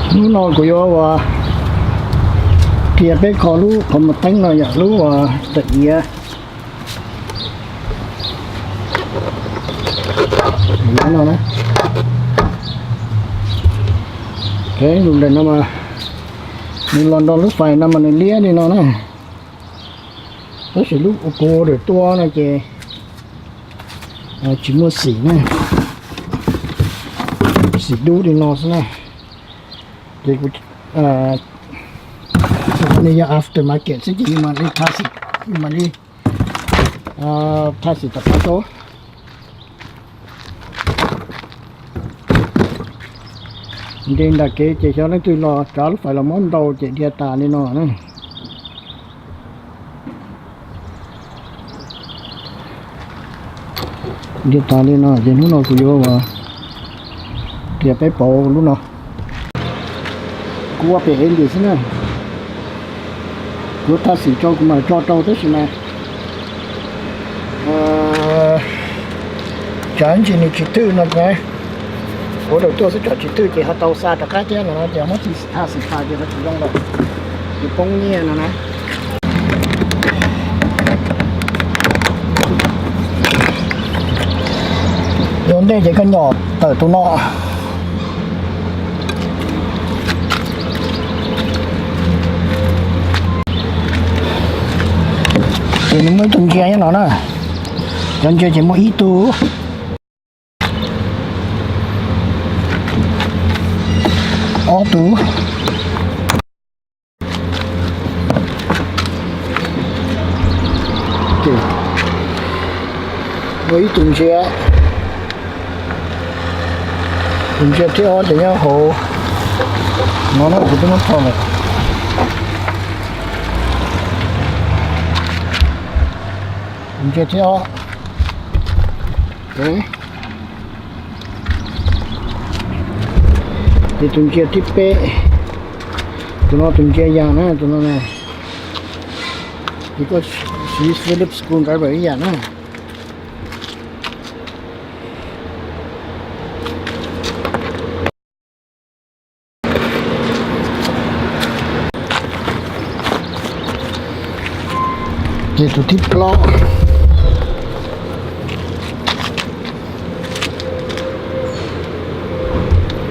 Hnub no kuv yuav ua qhia peb kho lub qhov muag teeb no yom, lub ua tawm iav no na. Lub daim no mas nws los nrog lub fais no mas nws liab li no na. Tab sis lub kuv ua daim tuaj no ces tsis muaj xim na, xim dub li no xwb na. Ces kuv, nej yog after market xwb ces yus mam li tha xim, yus mam li tha xim tom qab rau. Nce nram kev ces xyov leej twg los tsav lub fais los muab ntaus ces dhia tas li no na. Dhia tas li no ces hnub no kuv yuav ua qhia peb pauv lub no. Kuv ua pem ev lis xwb na. Kuv tha xim rau kuv mam tso rau tab sis mas tsam ntsis nws tsis twj no na. Kuv daim tuaj xwb tsam tsis twj ces ho tau xa rov qab thiab no ces muab tha xim tas ces ho tsis zoo lawm, ces poob nyiaj no na. Ua ntej ces koj nyom tawm tus no. Ces nws muaj ib tug ntsia nyob no na. Cov ntsia ces muaj ib tug, ob tug, muaj ib tug ntsia. Tus ntsia thib ob ces nyob hauv no na, kuv twb muab tso lawm. Tus ntsia thib ob. Ces tus ntsia thib peb, tus no tus ntsia yas na, tus no na. Ces koj siv Philips screwdriver ib yam na. Ces tus thib plaub,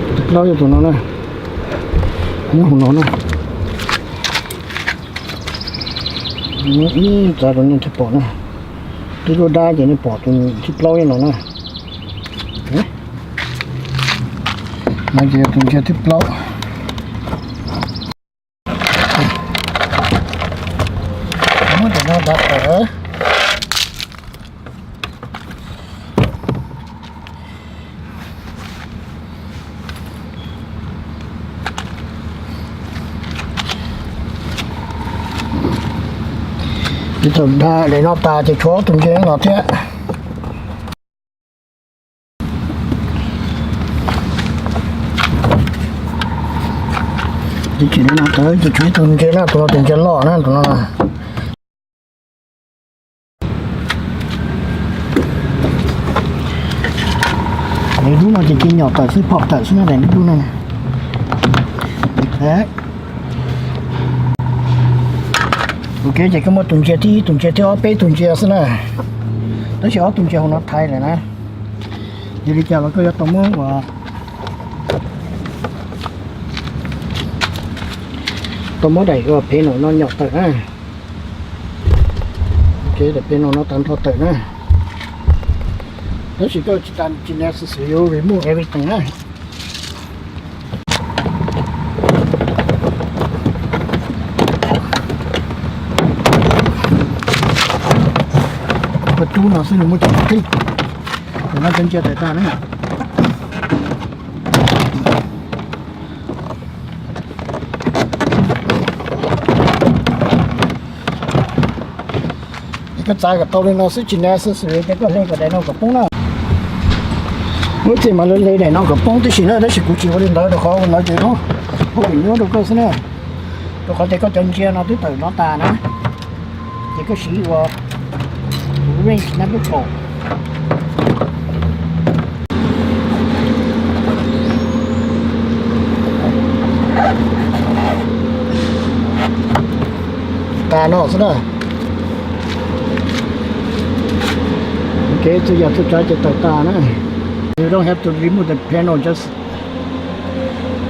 tus thib plaub yog tus no na, nyob hauv no na. Ib txav rau nej thiaj pom na. Twb lub dab ces nej pom tus thib plaub no na. No ces yog tus ntsia thib plaub. Muab cov no dav tawm. Ces thaum daim no tas ces tshuav ob tug ntsia no thiab. Ces tsim daim no tawm ces tshuav ib tug ntsia na, tus no tus ntsia loj na, tus no. Daim dub no ces cia nyom tawm xwb, pom tawm xwb na, daim dub no. Ok, ces koj muaj tus ntsia thib ib, tus ntsia thib ob, peb tus ntsia xwb na. Tab sis ob tus ntsia hauv no thaiv lawm na. Yog li cas los koj yuav tau muab ua, tau muab daim ua phev no nyom tawm na. Daim phev no no tag nrho tawm na. Tab sis koj tsis tas tsis necessary yuav remove everything na. Koj cub no xwb nws muaj tsis tib, tus no cov ntsia tawm tag na. Koj txav kom tau li no xwb tsis necessary ces koj hle kom daim no kom poob na. Muaj txij mas lawv hle daim no kom poob tib si na, tab sis kuv tsis ua li ntawd rau qhov ua ntawd ces lub hauj lwm nyuaj rau koj xwb na. Rau qhov tias koj cov ntsia no twb tawm no tas na, ces koj siv ua tus wrench na, lub kaum. No xwb na. Ok, txhua yam txhua tsav ces tawm tas na. You don't have to remove the panel, just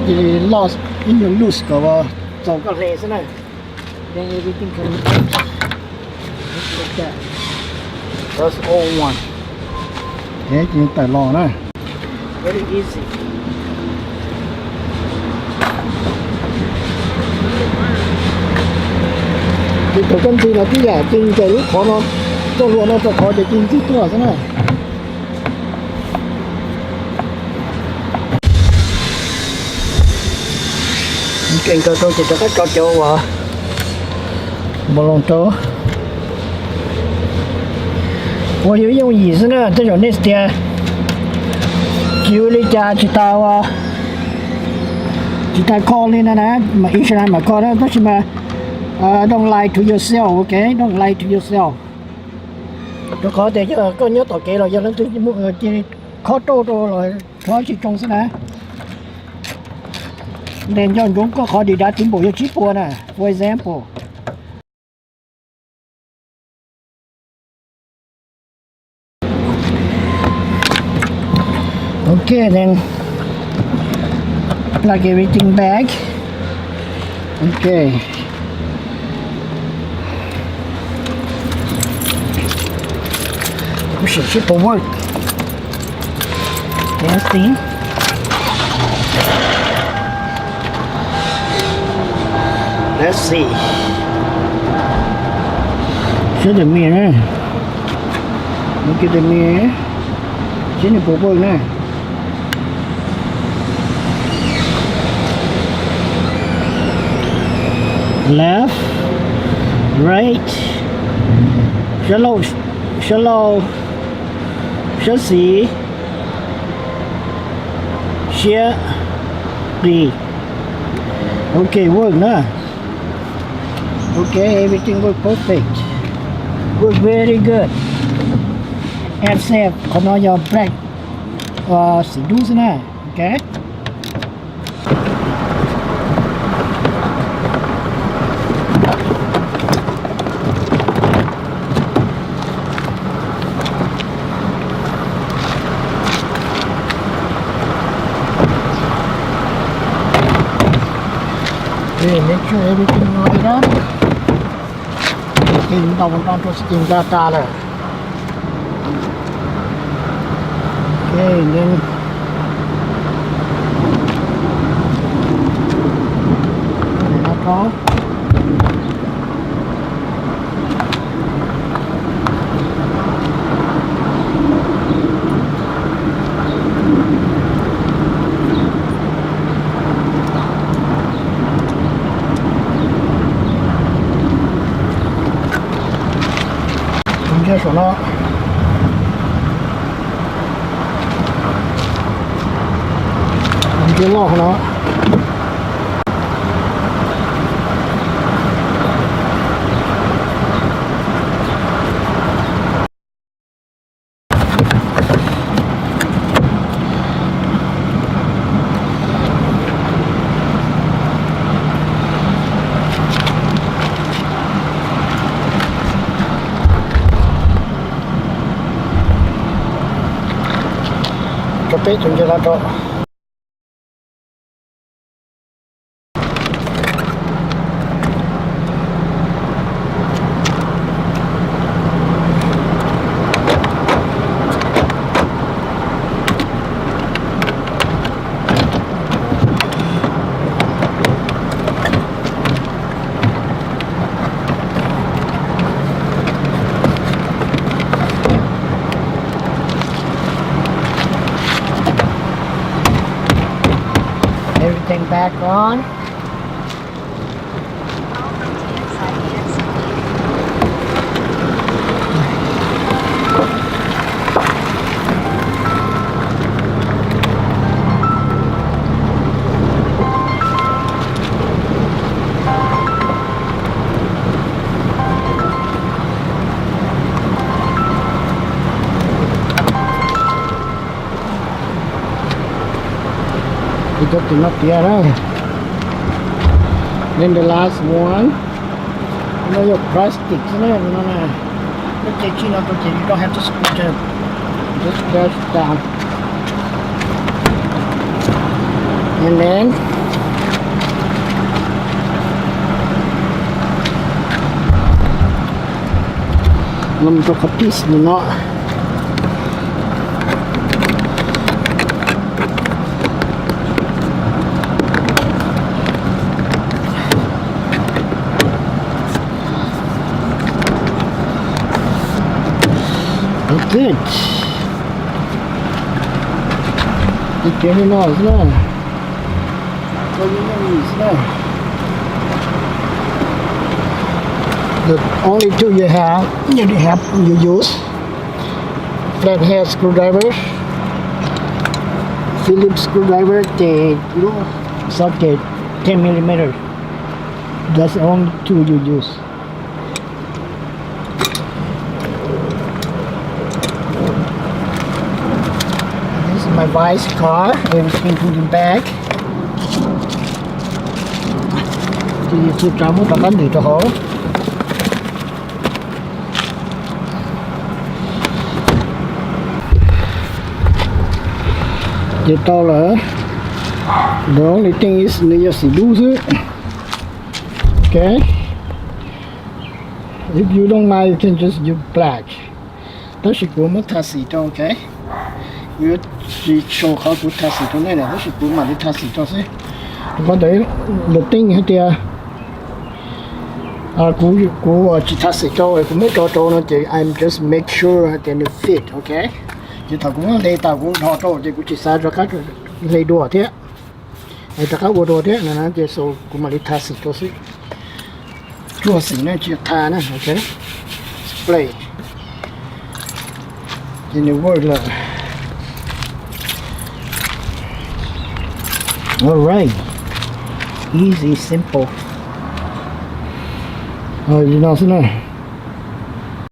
cia li loj ib nyuag loose kom txaus koj hle xwb na. Then everything can, just like that. That's all one. Ces tawm los na. Very easy. Ces thaum koj ntxig los tib yam, ces ncaim lub qhov no, txoj hlua no rau qhov ces cia li ntxig tuaj xwb na. Kees kawg rau ces rov qab tso cov uas npau loo rau. Ua yog ib yooj yim xwb na, tej zaum nej tias tsis ua li cas tsis tau, tsis tau kho li na na, mas ib sab mas kho na, tab sis mas don't lie to yourself, ok, don't lie to yourself. Rau qhov tias yog koj nyob tom kev los yog leej twg cia li khob rauj rau los rov tsis tsoo xwb na. Ntes nco ntsoov koj qhov dim dav txiv npaum yog tsib puas na, for example. Okay, then plug everything back. Okay. Push it, it will work. Testing. Let's see. Seb tus me na. Mus kiag tus me. Seb nws puas work na. Left, right, sab laug, sab laug, sab xis, siab, qis. Ok, work na. Ok, everything work perfect. Work very good. Except qhov no yog brake, xim dub xwb na. Ok. Make sure everything right up. Ces ntaus nrov rau xwb ces nqa tas lawm. Ok, then no rau. Tus ntsia saum no. Tus ntsia loj no. Rau peb tus ntsia loj rau. Everything back on. Ib cov tim no tiav na. Then the last one. No yog plastic xwb na, no na. Lub cev tsij no rau ces you don't have to screw them. Just press down. And then, no, rau qhov piece no. Good. Ib cev li no xwb na. Ib cev li no xwb na. The only tool you have, you have, you use flathead screwdriver, Phillips screwdriver, ces lub socket ten millimeter. That's the only tool you use. This is my wife's car. Everything put in back. Ces yus tsuas tsa muab rov qab ntws rau hauv. Ces tau lawm. The only thing is nws yog xim dub xwb. Okay. If you don't mind, you can just use black. Tab sis kuv muab tha xim rau, okay. Kuv yuav tsis show qhov kuv tha xim rau nej na, tab sis kuv mam li tha xim rau xwb. Qhov ntawd lawv teej hais tias, kuv, kuv tsis tha xim rau, kuv muab tso rau no ces I'm just make sure hais tias nws fit, okay. Ces thaum kuv muab hle tas kuv dhos rau ces kuv tsis xav rov qab hle dua thiab, rov qab ua dua thiab no na, ces so kuv mam li tha xim rau xwb. Tsuag xim na, tsis tha na, okay. Spray. Ces nws work lawm. All right. Easy, simple. Li no xwb na.